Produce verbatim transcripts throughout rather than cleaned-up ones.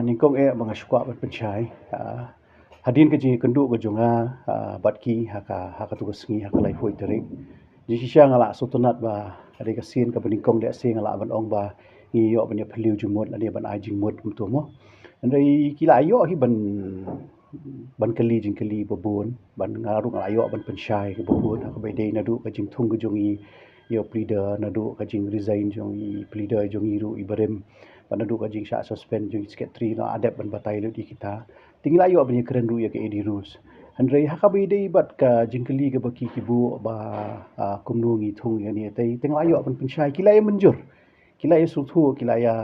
Nyngkong eh ba nga shu kwah ban pynshai, ah, hadien ka jingïakynduh ka jong nga, ah, bad ki ha ka, ha katu ka sngi, ha ka laiphew tarik. Jingshisha nga la sngewtynnat ba ha kane ka sien kaba nyngkong, lehse nga lah ban ong ba ngi ïoh ban ïaphylliew jingmut lane ban ai jingmut kumto mo. Hynrei ki la ïoh hi ban, ban kylli jingkylli ba bun, bad nga ruh nga la ïoh ban pynshai ba bun, ha kaba ïadei naduh ka jingthung ka jong i ïa u pleader, naduh ka jingresign jong i pleader jong i ruh i barim, bad naduh ka jingshah suspend jong i secretary, nga la dep ban batai lut ïa kita. Te ngi la ïoh ban ïakren ruh ïa ka A D rules. Hynrei ha kaba ïadei bad ka jingkylli kaba ki, ki buh ba, ah, kumno ngi thung ïa kane, te, te nga la ïoh ban pynshai, ki la ïa mynjur, ki la ïa sngewthuh, ki la ïa,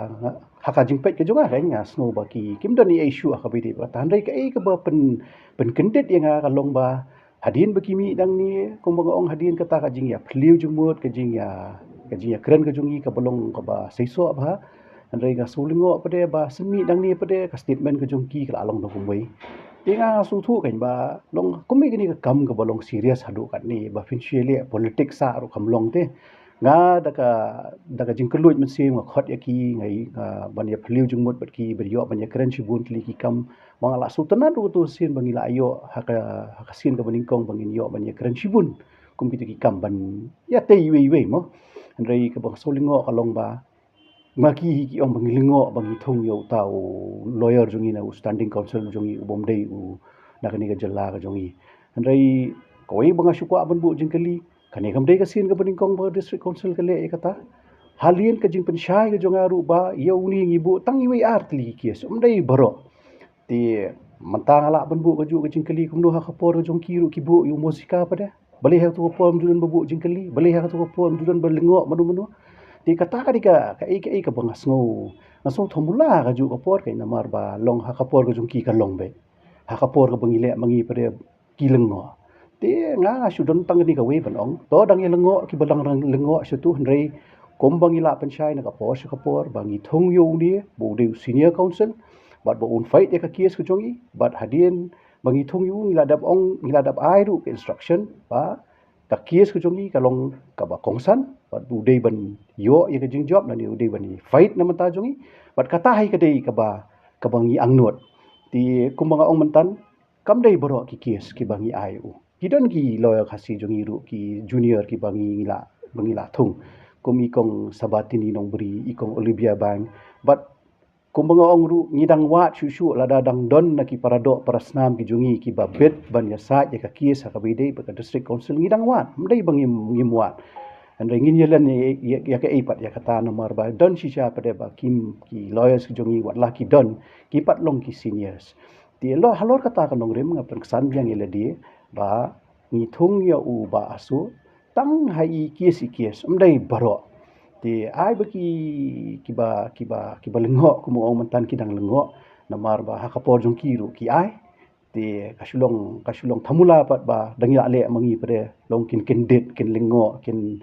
ha ka jingpeit ka jong nga, nga sngew ba ki, kim don ei ei shuh ha kaba ïadei bad kata. Hynrei kaei kaba pyn, pynkyndit ïa nga ka long ba hadien ba ki mih nangne, kumba nga ong hadien, kata ka jingïaphylliew jingmut, ka jingïa, ka jingïakren ka jong i kaba long kaba seisoh bha. Hynrei nga shu lyngngoh pat de ba shen mih nangne pat de ka statement ka jong ki ka la long da kumwei. Te nga sngewthuh kein ba long kumwei kane ka kam kaba long serious haduh katne, ba phin shu leh politics sa ruh kam long te. Nga da ka, da ka jingkylluid mynsiem nga khot ïa ki, nga, nga ban ïaphylliew jingmut bad ki, ban ïoh ban ïakren shibun tylli ki kam. Ba nga la sngewtynnat ruh katu sien ba ngi la ïoh ha ka, ha ka sien kaba nyngkong ba ngin ïoh ban ïakren shibun kum kitu ki kam ban ïatei iwei iwei mo. Hynrei kaba nga shu lyngngoh ka long ba ma ki hi ki ong ba ngi lyngngoh ba ngi thung ïa uta u lawyer jong i, na u standing counsel jong i u bym dei u na kane ka jylla ka jong i. Hynrei kawei ba nga shu kwah ban buh jingkylli, kane kam dei ka sien kaba nyngkong ba district council ka leh ïa kata. Hadien ka jingpynshai ka jong nga ruh ba ïa une ngi buh tang iwei ar tylli ki case, ym dei baroh. Te mynta nga lah ban buh kajuh ka jingkylli, kumno ha ka por ka jong ki ruh ki buh ïa u Mosika pat de? Balei ha katu ka por ym ju don ba buh jingkylli? Balei ha katu ka por ym ju don ba lyngngoh mano mano? Te kata ka dei ka, kaei kaei kaba nga sngew, nga sngew thamula kajuh ka por kein, namar ba long ha ka por ka jong ki ka long beit. Ha ka por kaba ngi leh ma ngi pat de ki lyngngoh. Te nga shu don tang kane kawei ban ong, to dang ïa lyngngoh kiba dang lyngngoh sha tu, hynrei kumba ngi la pynshai na ka por sha ka por ba ngi thung ïa une ba u dei u senior counsel, bad ba un fight ïa ka case ka jong i, bad hadien ba ngi thung ïa u ngi la dep ong, ngi la dep ai ruh ka instruction ba ka case ka jong i ka long kaba kongsan, bad u dei ban ïoh ïa ka jingjop lane u dei ban fight na bynta jong i. Bad kata hi ka dei kaba, kaba ngi angnud. Te kumba nga ong mynta, kam dei baroh ki case kiba ngi ai u. Ki don ki lawyer Khasi jong i ruh, ki junior kiba ngi la, ba ngi la thung, kum i Kong Sabatini Nongbri, i Kong Olivia Bank. Bad kumba nga ong ruh, ngi dang wad shuh shuh lada dang don na ki paradoh parasnam ki jong i kiba bit ban ïasaid ïa ka case ha kaba ïadei bad ka district council, ngi dang wad, ym dei ba ngim, ngim wad. Hynrei ngin ïa len ïa, ïa, ïa kaei pat ïa kata, namar ba don shisha pat de ba kim, ki lawyers ki jong i, wat la ki don, ki pat long ki seniors. Te halor kata ka nongrim nga pynksan biang ïa lade ba ngi thung ïa u Bah Asoh tang ha i case i case, ym dei baroh. Te ai ba ki, kiba, kiba, kiba lyngngoh, kumba ong mynta ki dang lyngngoh, namar ba ha ka por jong ki ruh ki ai. Te ka shu long, ka shu long thamula pat ba dang ïa leh ma ngi pat de, long kin kyndit, kin lyngngoh, kin